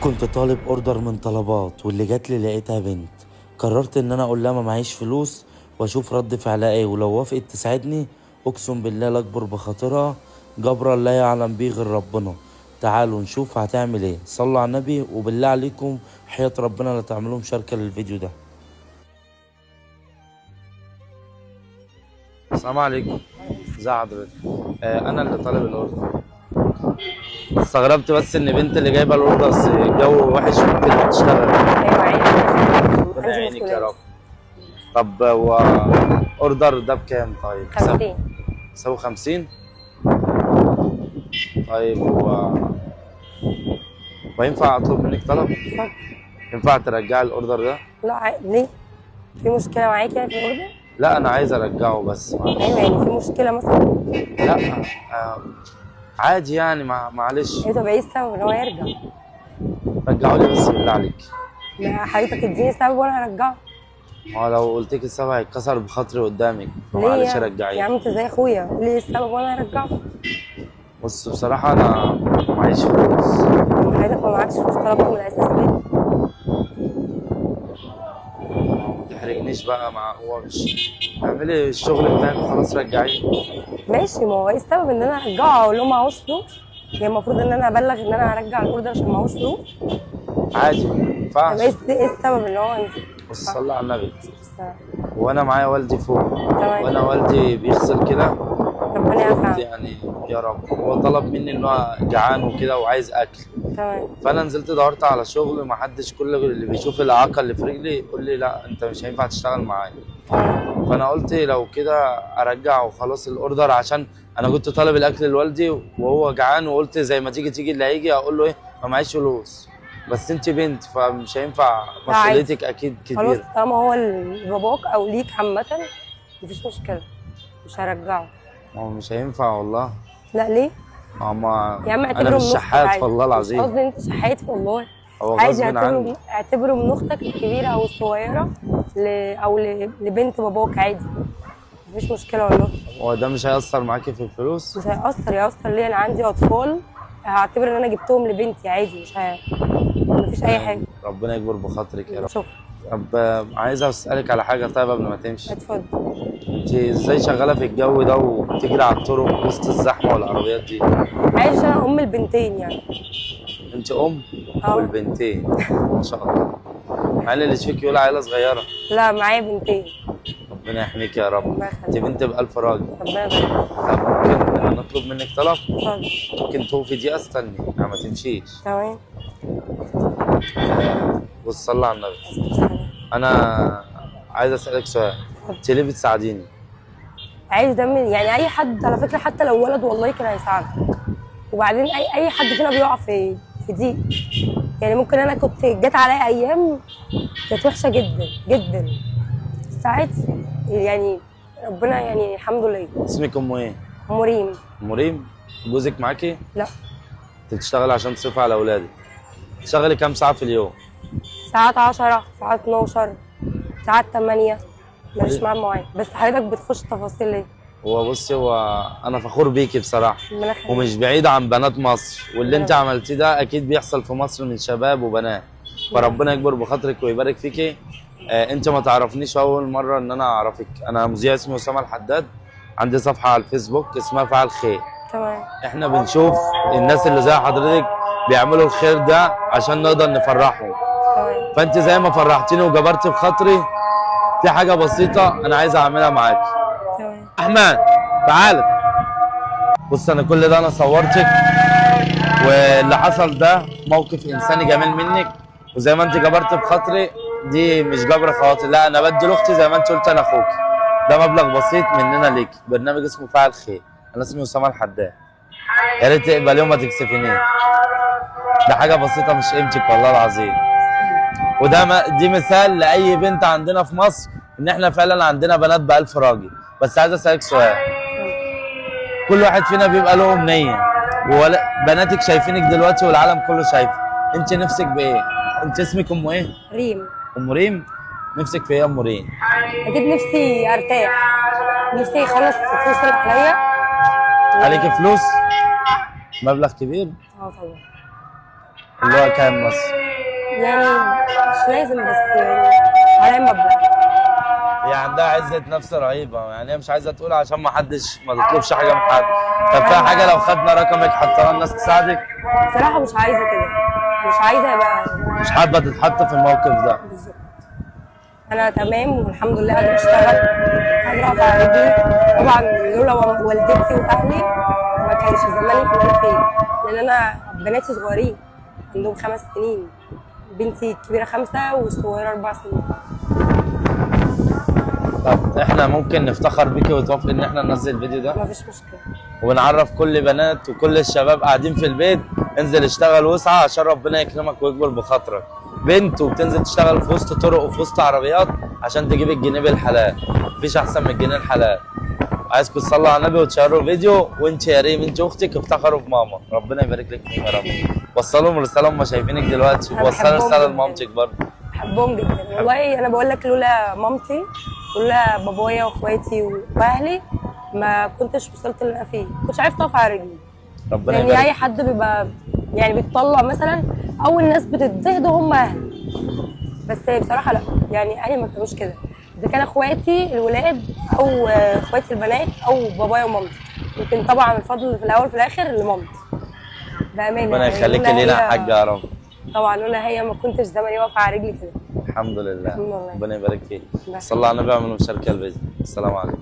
كنت طالب order من طلبات، واللي جات لي لقيتها بنت. قررت ان انا اقول لها ما معيش فلوس واشوف رد فعلها ايه، ولو وافقت تساعدني اقسم بالله لا اكبر بخاطرها جبرا لا يعلم بيه غير ربنا. تعالوا نشوف هتعمل ايه. صلوا على النبي، وبالله عليكم حياة ربنا لا تعملوا مشاركة للفيديو ده. السلام عليكم. ازي حضرتك؟ انا اللي طالب ال order. استغربت بس ان بنت اللي جايبه ال order، بس الجو وحش وانت اللي بتشتغل. ايوه عادي. ربنا عندي يعينك يا مسؤوليات. رب. طب هو order ده بكام طيب؟ 50. يساوي 50. طيب هو وينفع اطلب منك طلب؟ اتفضل. ينفع ترجعي ال order ده؟ لا ليه؟ في مشكلة معاك يعني في ال order؟ لا انا عايز ارجعه بس معلش. ايوه يعني في مشكلة مثلا؟ لا عادي يعني معلش. ايه طب ايه السبب ان هو يرجع؟ رجعوا لي بس بالله عليك. ما حضرتك اديني سبب وانا هرجعه. ما هو لو قلت لك السبب هيتكسر بخاطري قدامك، ليه فمعلش يعني؟ رجعية. يا عم انت زي اخويا، قول لي ايه السبب وانا هرجعه. بص بصراحة أنا معيش فلوس. طب حضرتك ما معكش فلوس طلبته من الاساس ليه؟ ما تحرجنيش بقى، مع هو مش اعملي الشغل بتاعك وخلاص رجعية. ماشي، ما هو ايه السبب ان انا ارجعه؟ اقول لهم معهوش فلوس؟ يعني المفروض ان انا ابلغ ان انا هرجع ال order عشان معهوش فلوس؟ عادي ما طب ينفعش. ايه السبب ان هو ينزل؟ بص صلي على النبي. بس وانا معايا والدي فوق. تمام. وانا والدي بيغسل كده. ربنا يعافيك. يعني يا رب. هو طلب مني ان هو جعان وكده وعايز اكل. تمام. فانا نزلت دورت على شغل، ما حدش، كل اللي بيشوف الاعاقة اللي في رجلي يقول لي لا انت مش هينفع تشتغل معايا. تمام. فانا قلت لو كده ارجع وخلاص ال order، عشان انا كنت طالب الاكل لوالدي وهو جعان، وقلت زي ما تيجي تيجي، اللي هيجي اقول له ايه ما معيش فلوس، بس انت بنت فمش هينفع، لا عادي. مسؤوليتك اكيد خلاص كبيرة. طالما هو باباك او ليك عامة مفيش مشكلة، مش هرجعه. ما هو مش هينفع والله. لا ليه؟ ما هو ما يا عم اعتبره انا مش من اختك شحات عادي. والله مش العظيم. قصدي انت شحات والله. هو عادي غصب اعتبره عني. اعتبره من اختك الكبيرة او الصغيرة او لبنت باباك عادي، مفيش مشكلة والله. هو ده مش هيأثر معاكي في الفلوس؟ مش هيأثر. يأثر ليه؟ انا عندي اطفال، هعتبر ان انا جبتهم لبنتي عادي، مش مفيش اي حاجة. ربنا يكبر بخاطرك يا رب. شكرا. طب عايز اسالك على حاجة طيب قبل ما تمشي. اتفضل. انت ازاي شغالة في الجو ده وبتجري على الطرق وسط الزحمة والعربيات دي؟ عايشه انا ام البنتين يعني. انت ام اه. والبنتين ما شاء الله، مع ان اللي يشوفك يقول عيله صغيرة. لا معايا بنتين. ربنا يحميك يا رب. الله انت يخليك. بنت بألف راجل. ربنا يبارك. طب ممكن نطلب منك طلب؟ اتفضل. ممكن توقفي دي استني يعني ما تمشيش. تمام. بص صلي على النبي. السلام. انا عايز اسالك سؤال، انت ليه بتساعديني؟ عايز ده من يعني اي حد على فكرة، حتى لو ولد والله كان هيساعدك. وبعدين اي حد فينا بيقع في ضيق يعني. ممكن انا كنت جت عليا ايام كانت وحشة جدا جدا، ساعات يعني ربنا يعني الحمد لله. اسمك ام ايه؟ ام ريم. ام ريم. جوزك معاكي؟ لا. انت بتشتغلي عشان تصرفي على اولادك. بتشتغلي كام ساعة في اليوم؟ ساعات 10، ساعات 12، ساعات 8، ماليش ميعاد معين. بس حضرتك بتخش تفاصيل ليه؟ هو بصي، هو انا فخور بيكي بصراحة، ربنا يخليك. ومش بعيد عن بنات مصر، واللي انت ربنا. عملتيه ده اكيد بيحصل في مصر من شباب وبنات، فربنا يكبر بخاطرك ويبارك فيكي. انت ما تعرفنيش، اول مرة ان انا اعرفك. انا مذيع اسمي اسامة الحداد، عندي صفحة على الفيسبوك اسمها فعل خير. تمام. احنا بنشوف الناس اللي زي حضرتك بيعملوا الخير ده عشان نقدر نفرحهم. تمام. فانت زي ما فرحتيني وجبرت بخاطري، في حاجة بسيطة انا عايز اعملها معاكي. تمام. احمد تعالى. بص انا كل ده انا صورتك، واللي حصل ده موقف انساني جميل منك، وزي ما انت جبرت بخاطري دي مش جبر خواطر، لا انا بدي لاختي زي ما انت قلت انا اخوك. ده مبلغ بسيط مننا ليك، برنامج اسمه فاعل خير، انا اسمي اسامة الحداد. يا ريت تقبلي وما تكسفينيش، ده حاجة بسيطة مش قيمتك والله العظيم. وده دي مثال لاي بنت عندنا في مصر، ان احنا فعلا عندنا بنات بألف راجل. بس عايز اسالك سؤال، كل واحد فينا بيبقى له امنية، بناتك شايفينك دلوقتي والعالم كله شايفك، انت نفسك بايه؟ انت اسمك ام ايه؟ ريم. ام ريم. نفسك في ايه يا ام ريم؟ اكيد نفسي ارتاح، نفسي يخلص الفلوس اللي عليا. عليك فلوس؟ مبلغ كبير؟ اه طبعا. اللي هو كام مثلا؟ يعني مش لازم، بس يعني عليا مبلغ. هي عندها عزة نفس رهيبة، يعني هي مش عايزة تقول عشان ما حدش ما تطلبش حاجة من حد. طب فيها حاجة لو خدنا رقمك حطيناه الناس تساعدك؟ بصراحة مش عايزه كده، مش عايزه ابقى مش حابة تتحط في الموقف ده. بالظبط. انا تمام والحمد لله، قادرة اشتغل، قادرة اقف على رجلي. طبعا لولا والدتي واهلي ما كانش زماني في اللي انا فيه، لان انا بناتي صغيرين عندهم 5 سنين، بنتي الكبيرة 5 والصغيرة 4 سنين. طب احنا ممكن نفتخر بيكي وتوافقي ان احنا ننزل الفيديو ده؟ ما فيش مشكلة. ونعرف كل بنات وكل الشباب قاعدين في البيت، انزل اشتغل واسعى عشان ربنا يكرمك ويكبر بخاطرك. بنت وبتنزل تشتغل في وسط طرق وفي وسط عربيات عشان تجيب الجنيه بالحلال، مفيش احسن من الجنيه الحلال. عايزكم تصلوا على النبي وتشيروا الفيديو، وانت يا ريم انت واختك افتخروا بماما، ربنا يبارك لك فيهم يا رب. وصلوا لهم رسالة، هم شايفينك دلوقتي، أنا وصلوا بحبهم رسالة جداً. لمامتك برضه. بحبهم جدا والله. انا بقول لك لولا مامتي، لولا بابايا واخواتي واهلي ما كنتش وصلت اللي انا فيه، كنتش عرفت اقف على رجلي. ربنا لان يبارك. اي حد بيبقى يعني بيتطلع مثلا، اول ناس بتضطهد هم اهلي، بس بصراحة لا، يعني اهلي ما كانوش كده، اذا كان اخواتي الولاد او اخواتي البنات او بابايا ومامتي. يمكن طبعا الفضل في الاول في الاخر لمامتي بامانه. ربنا يعني يخليكي لولا لينا يا هي- حاجة يا رب. طبعا لولا هي ما كنتش زماني واقفة على رجلي كده. الحمد لله، الحمد لله. ربنا يبارك فيك. الله صلى على النبي واعملوا مشاركة الفيديو. السلام عليكم.